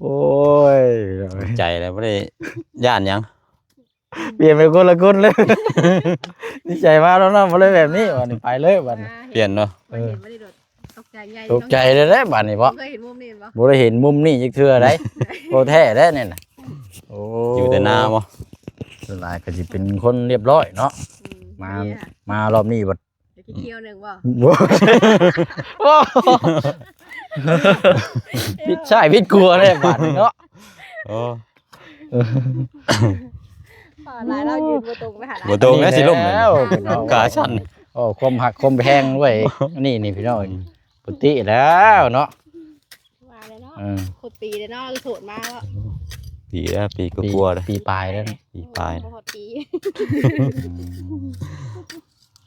ໂອ້ຍ ໃຈແລ້ວບໍ່ໄດ້ຢ້ານຫຍັງ ປ່ຽນເປັນຄົນລະຄົນເລີຍ ນິໄສມາແລ້ວເນາະ ບໍ່ໄດ້ແບບນີ້ ບາດນີ້ໄປເລີຍບາດນີ້ ປ່ຽນເນາະ ເອີ ຕົກໃຈໃຫຍ່ ຕົກໃຈເລີຍແຫຼະບາດນີ້ເນາະ ບໍ່ເຄີຍເຫັນມຸມນີ້ເຫັນບໍ່ ບໍ່ໄດ້ເຫັນມຸມນີ້ຈັກເທື່ອໃດ ບໍ່ແທ້ແລ້ວນີ້ນະ ໂອ້ ຢູ່ແຕ່ນາບໍ່ ສ່ວນຫຼາຍກໍຊິເປັນຄົນລຽບຮ້ອຍເນາະ ອືມ ມາ ມາລອບນີ້ບັດ ຈະຂີ້ຂຽວໜຶ່ງບໍ່ ບໍ່ ໂອ້ ຜິດຊ້າຍຜິດຂວາແລ້ວບາດນີ້ເນາະ ໂອ້ ຫຼາຍລາວຢືນບໍ່ຕົງໄປຫາ ບໍ່ຕົງແລ້ວ ອັນນີ້ຊິລົ້ມແລ້ວ ແລ້ວ ຂາສັ່ນ ໂອ້ ຄວາມຮັກຄວາມແພງເວີຍ ອັນນີ້ນີ້ພີ່ນ້ອງ ອືມ ປົກກະຕິແລ້ວເນາະ ວ່າແລ້ວເນາະ ເອີ ຄົບປີແລ້ວເນາະ ໂສດມາເນາະ ປີແລ້ວ ປີກວ່າໆແລ້ວ ປີປາຍແລ້ວ ປີປາຍ ບໍ່ຮອດປີ ອືມ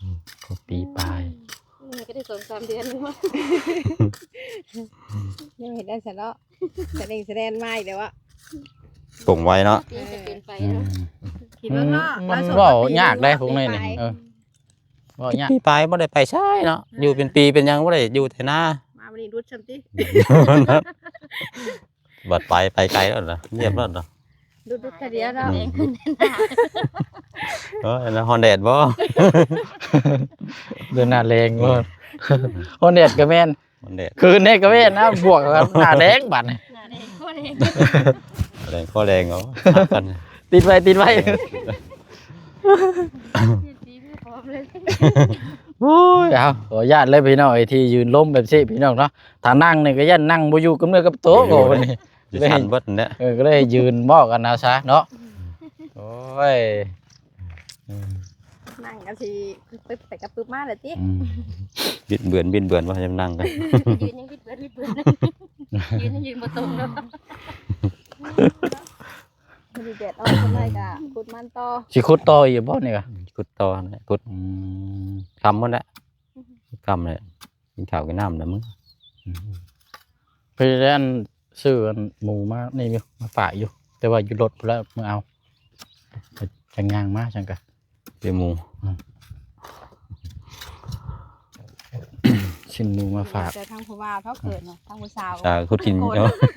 ອືມ ກໍປີປາຍ ອືມ ກໍໄດ້ສອງສາມເດືອນແລ້ວ ຍັງເຮັດໄດ້ຊັ້ນເນາະ ສະແດງສະແດນມາອີກແລ້ວອະ ປົງໄວເນາະ ເອີ ຈະເປັນໄປ ອືມ ເນາະ ຄິດເບິ່ງເນາະ ມັນເວົ້າຍາກເດ້ພວກນີ້ນີ້ ເອີ ເວົ້າຍາກ ປີປາຍບໍ່ໄດ້ໄປໃສເນາະ ເອີ ຢູ່ເປັນປີເປັນຫຍັງບໍ່ໄດ້ຢູ່ແຕ່ນາ ມາມື້ນີ້ຫຼຸດຊ້ຳຕິ ບັດໄປ ໄປໄກແລ້ວນະ ງຽບແລ້ວນະ ດຸດໆ ກະດຽວເນາະ ອືມ ເອີຍ ອັນນັ້ນຮ້ອນແດດບໍ່ ເດີນໜ້າແລງບໍ່ ອືມ ຮ້ອນແດດກໍແມ່ນ ຮ້ອນແດດ ຄືນນີ້ກໍແມ່ນນະ ບວກກັບໜ້າແດງບັດນີ້ ໜ້າແດງຄໍແດງ ແດງຄໍແດງເອົາ ຮັກກັນ ຕິດໄວ້ ຕິດໄວ້ ເອີ ໂອ້ຍ ເອົາ ຂໍອະນຸຍາດເລີຍພີ່ນ້ອງເອີຍ ທີ່ຢືນລົມແບບຊີ້ພີ່ນ້ອງເນາະ ຖ້ານັ່ງນີ້ກໍຢ້ານນັ່ງບໍ່ຢູ່ກັບເນື້ອກັບໂຕ ເອີ ໂອ້ ນີ້ ຊິສັ່ນເບິດແຫຼະ ເອີ ກໍເລີຍຢືນເວົ້າກັນເອົາຊະເນາະ ໂອ້ຍ ອືມ ນັ່ງກໍຊິປຶບໄປກັບປຶບມາແຫຼະຕິ ອືມ ບິດເບືອນ ບິດເບືອນວ່າຈະນັ່ງກັນ ຢືນຍັງບິດເບືອນ ບິດເບືອນ ຢືນຍັງຢືນບໍ່ຕົງເນາະ ມື້ນີ້ແດດອອກ ສ່ວນຫຼາຍກໍຂຸດມັນຕໍ່ ຊິຂຸດຕໍ່ອີກບໍ່ນີ້ກະ ຂຸດຕໍ່ຫັ້ນແຫຼະ ຂຸດ ອືມ ຄ່ຳໝົດແຫຼະ ຄ່ຳແຫຼະ ກິນເຂົ້າກິນນ້ຳແລ້ວມື້ ອືມ ເພິ່ນໄດ້ອັນ ຊື້ອັນໝູມານີ້ຢູ່ ມາຝາກຢູ່ ແຕ່ວ່າຢູ່ລົດພຸ້ນແຫຼະ ມື້ເອົາ ຈັ່ງຍ່າງມາຈັ່ງກະ ເປັນໝູ ອືມ ຊື້ໝູມາຝາກ ແຕ່ທາງຜູ້ບ່າວເຂົາເຂີນເນາະ ທາງຜູ້ສາວ ສາວຂຸດກິນ ເນາະ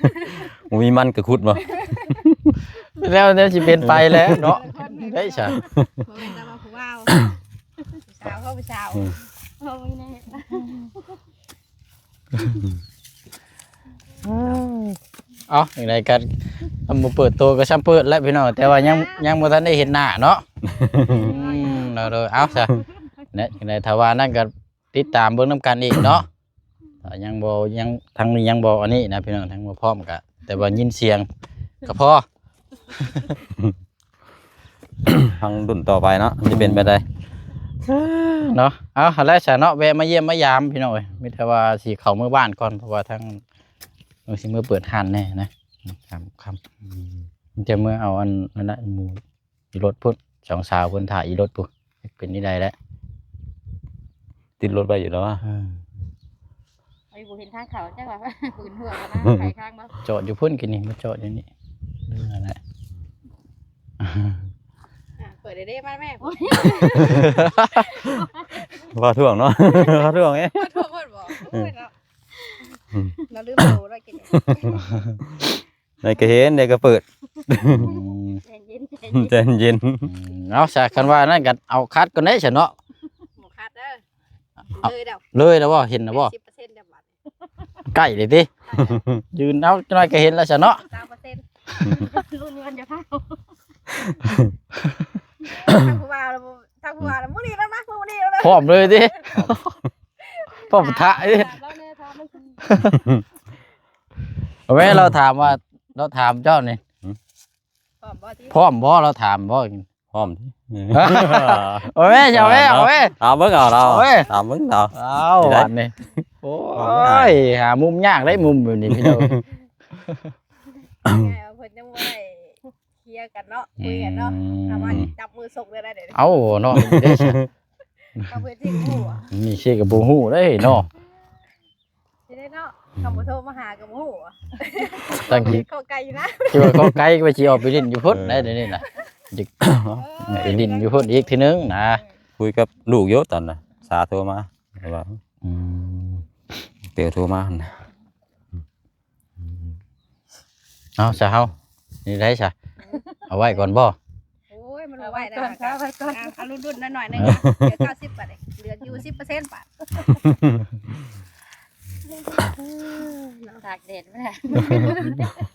ບໍ່ມີມັນກໍຂຸດບໍ່ ແລ້ວ ແລ້ວຊິເປັນໄປແລ້ວເນາະ ໄດ້ຊະ ບໍ່ແມ່ນແຕ່ວ່າຜູ້ບ່າວ ສາວເຂົາຜູ້ສາວ ອືມ ເຂົາມີແນ່ ເອົາ ຈັ່ງໃດກໍ ຄັນບໍ່ເປີດໂຕກໍຊ່ຳເປີດແຫຼະພີ່ນ້ອງ ແຕ່ວ່າຍັງ ຍັງບໍ່ທັນໄດ້ເຫັນໜ້າເນາະ ອືມ ໂດຍ ເອົາຊະ ແນະ ຈັ່ງໃດຖ້າວ່ານັ້ນກໍຕິດຕາມເບິ່ງນຳກັນອີກເນາະ ຖ້າຍັງບໍ່ ຍັງ ທາງນີ້ຍັງບໍ່ອັນນີ້ນະພີ່ນ້ອງ ທາງບໍ່ພ້ອມກໍ ແຕ່ວ່າຍິນສຽງກໍພໍ ທາງລຸ້ນຕໍ່ໄປເນາະ ມັນຈະເປັນແບບໃດເນາະ ເອົາ ຫັ້ນແຫຼະຊະເນາະ ແວະມາຢ້ຽມມາຢາມພີ່ນ້ອງເອີຍ ມີແຕ່ວ່າຊິເຂົ້າເມືອບ້ານກ່ອນ ເພາະວ່າທາງ ເອີ ຊິເມືອເປີດຮ້ານແດ່ນະ ຄ່ຳ ຄ່ຳ ອືມ ຈະເມືອເອົາອັນນັ້ນນະ ໝູຢູ່ລົດພຸ້ນ ສອງສາວເພິ່ນຖ້າຢູ່ລົດພຸ້ນ ເປັນນີ້ໄດ້ແຫຼະ ຕິດລົດໄວ້ຢູ່ແລ້ວ ເອີ ໄປບໍ່ເຫັນທາງເຂົ້າ ຈັກວ່າປືນຫົວກັນນະ ໄຂທາງບໍ່ ຈອດຢູ່ພຸ້ນ ກິນນີ້ມາຈອດຢູ່ນີ້ ນັ້ນແຫຼະ ອ່າ ເປີດເດ້ ມາແມ່ ບໍ່ ວ່າທ່ວງເນາະ ວ່າທ່ວງເອ ວ່າທ່ວງເພິ່ນບໍ່ ໂອ້ຍເນາະ ອືມ ລາວລືມໂຕແລ້ວກິນນີ້ ໃນກະເຫັນ ໃນກະເປີດ ອືມ ໃຈເຢັນ ໃຈເຢັນ ອືມ ເອົາຊະ ຄັນວ່ານັ້ນກໍເອົາຄັດກ່ອນເດ້ຊະເນາະ ບໍ່ຄັດເດີ ເອົາ ເລີຍແລ້ວ ເລີຍແລ້ວບໍ່ ເຫັນແລ້ວບໍ່ ສິບເປີເຊັນແລ້ວບາດ ໃກ້ເລີຍຕິ ຢືນເອົາຈັກໜ້ອຍກໍເຫັນແລ້ວຊະເນາະ ຊາວເປີເຊັນ ລຸ້ນເງິນຈະພາ ທາງຜູ້ວ່າ ທາງຜູ້ວ່າ ມື້ນີ້ແລ້ວນະ ມື້ນີ້ແລ້ວນະ ພ້ອມເລີຍຕິ ພ້ອມປະທະເດ້ ເອົາແມ່ ລາວຖາມວ່າ ລາວຖາມເຈົ້ານີ້ ພ້ອມບໍ່ຕິ ພ້ອມບໍ່ ລາວຖາມບໍ່ ພ້ອມຕິ ເອົາແມ່ ເອົາແມ່ ເອົາແມ່ ຖາມເບິ່ງເອົາລາວ ເອົາແມ່ ຖາມເບິ່ງລາວ ເອົາ ຊິໄດ້ ບາດນີ້ ໂອ້ຍ ຫາມຸມຍາກເດ້ ມຸມແບບນີ້ພີ່ນ້ອງ ເພິ່ນຍັງບໍ່ໄດ້ເຄຍກັນເນາະ ອືມ ຄຸຍກັນເນາະ ຖ້າວ່າຈັບມືຊົກໄດ້ໄດ໋ ເອົາເນາະ ເອົາເພິ່ນຊິຮູ້ ນີ້ຊິກໍບໍ່ຮູ້ເດ້ເນາະ ຊິໄດ້ເນາະ ອືມ ຄຳບໍ່ໂທມາຫາກໍບໍ່ຮູ້ ຕັ້ງຄິດ ເຂົ້າໃກ້ຢູ່ນະ ຄິດວ່າເຂົ້າໃກ້ ວ່າຊິອອກໄປຫຼິ້ນຢູ່ພຸ້ນ ເອີ ໄດ້ດຽວນີ້ນະ ຢາກ ເອີ ໄປຫຼິ້ນຢູ່ພຸ້ນອີກເທື່ອໜຶ່ງນະ ເອີ ຄຸຍກັບລູກຢູ່ຕອນນະ ສາໂທມາ ແຕ່ວ່າ ອືມ ເຕີໂທມາຫັ້ນນະ ອືມ ອືມ ເອົາຊະເຮົາ ນີ້ໄດ້ຊະ ເອົາໄວ້ກ່ອນບໍ່? ໂອ້ຍ ມັນບໍ່ໄວ້ແລ້ວ ເອົາໄວ້ກ່ອນ ເອົາລຸ້ນໆ ໜ້ອຍໆ ໜຶ່ງ ເຫຼືອເກົ້າສິບບາດ ເຫຼືອຢູ່ສິບເປີເຊັນບາດ ຕາກແດດບໍ່ໄດ້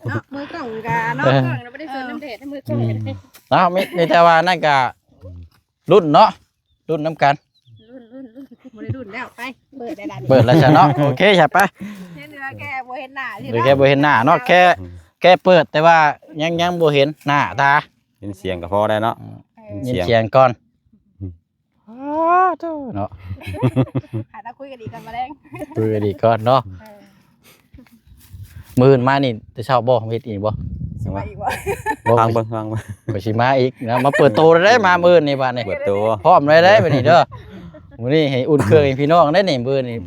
ເນາະ ມືກ້ອງກະເນາະ ເອີ ກ້ອງບໍ່ໄດ້ສົນນຳແດດ ມືກ້ອງກະໄດ້ ເອົາ ມີ ມີແຕ່ວ່ານັ້ນກະລຸ້ນເນາະ ລຸ້ນນຳກັນ ລຸ້ນໆໆ ບໍ່ໄດ້ລຸ້ນແລ້ວ ໄປ ເປີດໄດ້ລະ ເປີດແລ້ວຊະເນາະ ໂອເຄຊະ ໄປ ເຫຼືອແຄ່ບໍ່ເຫັນໜ້າ ເຫຼືອແຄ່ບໍ່ເຫັນໜ້າເນາະ ແຄ່ ແຄ່ເປີດ ແຕ່ວ່າຍັງ ຍັງບໍ່ເຫັນໜ້າຕາ ຍິນສຽງກໍພໍໄດ້ເນາະ ເອີ ຍິນສຽງ ຍິນສຽງກ່ອນ ອືມ ອ້າໂທ້ເນາະ ຫາຕາຄຸຍກັນອີກກ່ອນ ມາແລງ ຄຸຍກັນອີກກ່ອນເນາະ ເອີ ມື້ອື່ນມານີ້ແຕ່ເຊົ້າບໍ່ ເຮັດອີກບໍ່? ຊິມາອີກບໍ່? ບໍ່ ຟັງເບິ່ງ ຟັງເບິ່ງ ຂ້ອຍຊິມາອີກນະ ມາເປີດໂຕໄດ້ ມາມື້ອື່ນນີ້ບາດນີ້ ເປີດໂຕ ພ້ອມໄດ້ເດ້ບາດນີ້ເດີ ມື້ນີ້ໃຫ້ອຸ່ນເຄື່ອງໃຫ້ພີ່ນ້ອງໄດ້ນີ້ ມື້ອື່ນນີ້ ອືມ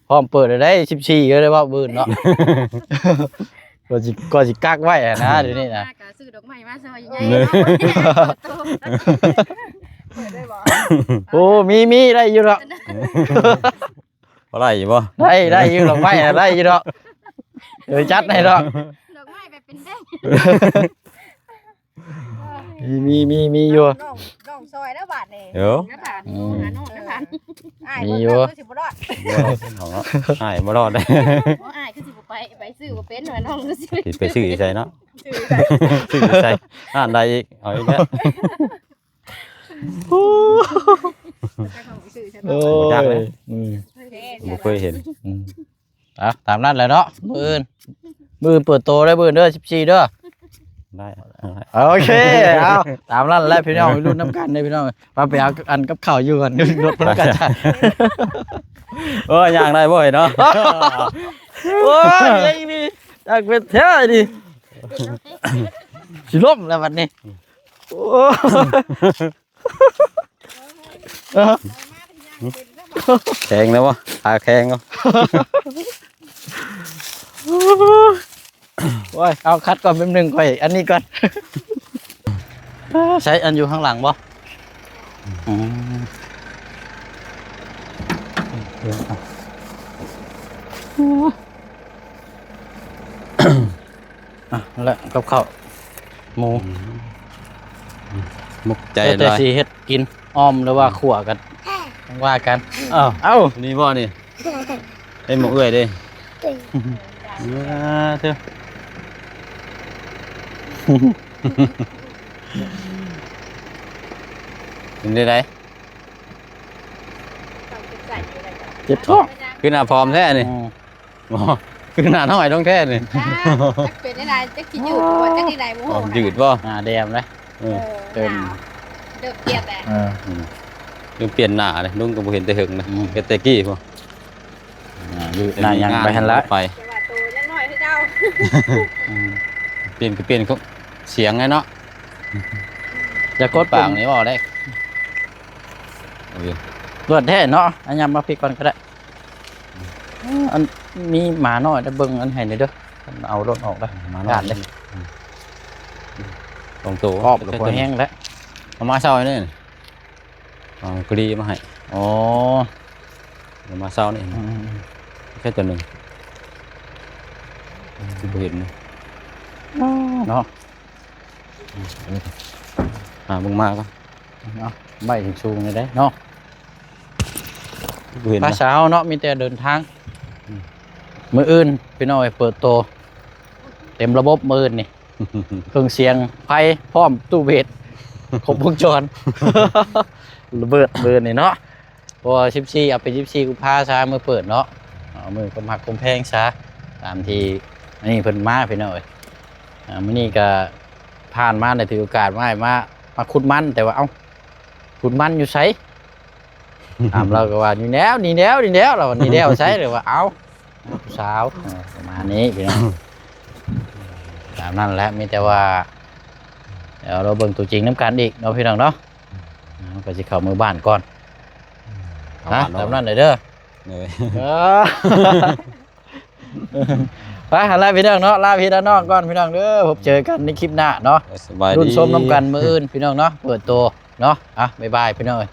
ພ້ອມເປີດໄດ້ ສິບສີ່ ກໍໄດ້ເວົ້າມື້ອື່ນເນາະ ກໍຊິ ກໍຊິກັກໄວ້ຫັ້ນນະ ດຽວນີ້ນະ ມາກໍຊື້ດອກໄມ້ມາຊ່ອຍໃຫຍ່ ເປີດໂຕ ເປີດໄດ້ບໍ່? ໂອ້ ມີ ມີ ໄດ້ຢູ່ດອກ ບໍ່ໄດ້ຢູ່ບໍ່? ໄດ້ ໄດ້ຢູ່ດອກໄມ້ນະ ໄດ້ຢູ່ດອກ ເອີ ຈັດໃຫ້ດອກ ດອກໄມ້ແບບເປັນແທ່ງ ມີ ມີ ມີ ມີຢູ່ ນ້ອງ ນ້ອງ ນ້ອງຊ່ອຍແລ້ວບາດນີ້ ເອີ ອືມ ຫານ້ອງນະ ເອີ ອ້າຍ ມີຢູ່ ເບິ່ງແລ້ວຄືຊິບໍ່ລອດ ບໍ່ລອດ ອ້າຍບໍ່ລອດ ໂອ້ ອ້າຍຄືຊິບໍ່ໄປ ໄປຊື້ບໍ່ເປັນວ່າ ນ້ອງຄືຊິ ຊິໄປຊື້ຢູ່ໃສເນາະ ຊື້ຢູ່ໃສ ຮ້ານໃດອີກ ເອົາອີກແລ້ວ ໂອ້ຍ ບໍ່ຈັກເລີຍ ອືມ ບໍ່ເຄີຍເຫັນ ອືມ ເອົາ ຕາມນັ້ນແຫຼະເນາະ ມື້ອື່ນ ມື້ອື່ນເປີດໂຕເດີ ມື້ອື່ນເດີ ສິບສີ່ ເດີ ໄດ້ ໂອເຄ ເອົາ ຕາມນັ້ນແຫຼະພີ່ນ້ອງ ລຸ້ນນຳກັນເດີພີ່ນ້ອງ ວ່າໄປເອົາອັນກັບເຂົ້າຢູ່ກ່ອນ ລົດເພິ່ນກໍຈະ ໂອ້ຍ ຍ່າງໄດ້ບໍ່ເນາະ ໂອ້ຍ ນີ້ ຢາກເປັນແທ້ນີ້ ຊິລົ້ມແລ້ວບັດນີ້ ໂອ້ຍ ແຂງແລ້ວບໍ່? ຂາແຂງບໍ່? ໂອ້ຍ ເອົາ ຄັດກ່ອນແປັບໜຶ່ງ ຂ້ອຍອັນນີ້ກ່ອນ ໃຊ້ອັນຢູ່ຂ້າງຫຼັງບໍ່? ອືມ ອ່ະ ແລະ ກັບເຂົ້າໝູ ອືມ ໝົກໃຈ ແລ້ວແຕ່ ຫຼາຍ ຊິເຮັດກິນ ອອມ ຫຼືວ່າ ອືມ ຂົ້ວກັນ ຈັ່ງວ່າກັນ ອ້າວ ເອົ້າ ນີ້ບໍ່ນີ້ ເຫັນໝົກເອື້ອຍເດ້ ເອີ ເທີ ເປັນໄດ? ເຈັບທ້ອງ ຄືໜ້າຜອມແທ້ນີ້ ອືມ ບໍ່ ຄືໜ້ານ້ອຍລົງແທ້ນີ້ ຈ້າ ຈັກເປັນໄດ້ ຈັກຊິຢືດບໍ່ ຈັກຊິໄດ້ບໍ່ຮູ້ ອໍ ຢືດບໍ່ ໜ້າແດງເດ້ ເອີ ເອີ ເລີ່ມ ໜ້າເລີ່ມປ່ຽນແລ້ວ ເອີ ອືມ ເລີ່ມປ່ຽນໜ້າເດ້ ລຸງກໍບໍ່ເຫັນແຕ່ເຫິງນະ ອືມ ເຫັນແຕ່ກີ້ພຸ້ນ ອ່າ ຢູ່ໜ້າຫຍັງໄປຫັ້ນລະ ໄປ ແຕ່ວ່າໂຕຍັງນ້ອຍຄືເກົ່າ ອືມ ປ່ຽນກໍປ່ຽນສຽງແຫຼະເນາະ ຢ່າກົດປາກນີ້ເວົ້າໄດ້ ໂອ້ຍ ລວດແທ້ເນາະ ອັນຍຳມາພີກກ່ອນກໍໄດ້ ອັນມີໝານ້ອຍໄດ້ເບິ່ງອັນໃຫ້ແດ່ເດີ ເອົາລົດອອກໄດ້ ໝານ້ອຍເດ້ ອືມ ສອງໂຕ ອອກແລ້ວ ພໍແຮງແລ້ວ ເອົາມາເຊົ້ານີ້ ເອົາກະລີມາໃຫ້ ອໍ ເອົາມາເຊົ້ານີ້ ອືມໆໆ ແຄ່ຕົວໜຶ່ງ ອືມ ຄືບໍ່ເຫັນເນາະ ເນາະ ອືມ ຫາເບິ່ງມາກ່ອນ ເນາະ ໄມ້ສູງໆນີ້ເດ້ເນາະ ບໍ່ເຫັນ ພາສາເຮົາເນາະ ມີແຕ່ເດີນທາງ ອືມ ມື້ອື່ນພີ່ນ້ອງເອີຍ ເປີດໂຕ ເຕັມລະບົບມື້ອື່ນນີ້ ເຄື່ອງສຽງໄຟພ້ອມ ຕູ້ເບດ ຄົບວົງຈອນ ລະເບີດມື້ອື່ນນີ້ເນາະ ເພາະວ່າສິບສີ່ ເອົາເປັນສິບສີ່ກຸມພາຊະ ມື້ເປີດເນາະ ເອົາມື້ຄວາມຮັກຄວາມແພງຊະ ຕາມທີ່ອັນນີ້ເພິ່ນມາພີ່ນ້ອງເອີຍ ອ່າ ມື້ນີ້ກະຜ່ານມາໄດ້ຖືໂອກາດມາ ມາ ມາຂຸດມັນ ແຕ່ວ່າ ເອົ້າ ຂຸດມັນຢູ່ໃສ? ຖາມລາວກໍວ່າ ນີ້ແລ້ວ ນີ້ແລ້ວ ນີ້ແລ້ວ ລາວວ່າ ນີ້ແລ້ວໃສ? ລາວວ່າ ເອົ້າ ຜູ້ສາວ ເອີ ປະມານນີ້ພີ່ນ້ອງ ຕາມນັ້ນແຫຼະ ມີແຕ່ວ່າ ດຽວເຮົາເບິ່ງຕົວຈິງນຳກັນອີກເນາະ ພີ່ນ້ອງເນາະ ເຮົາກໍຊິເຂົ້າເມືອບ້ານກ່ອນ ຕາມນັ້ນເດີ ເອີ ໄປ ຫັ້ນລະພີ່ນ້ອງເນາະ ລາພີ່ລານ້ອງກ່ອນພີ່ນ້ອງເດີ ພົບເຈີກັນໃນຄລິບໜ້າເນາະ ເອີ ສະບາຍດີ ລຸ້ນຊົມນຳກັນມື້ອື່ນພີ່ນ້ອງເນາະ ເປີດໂຕເນາະ ອ່ະ ບາຍບາຍພີ່ນ້ອງເອີຍ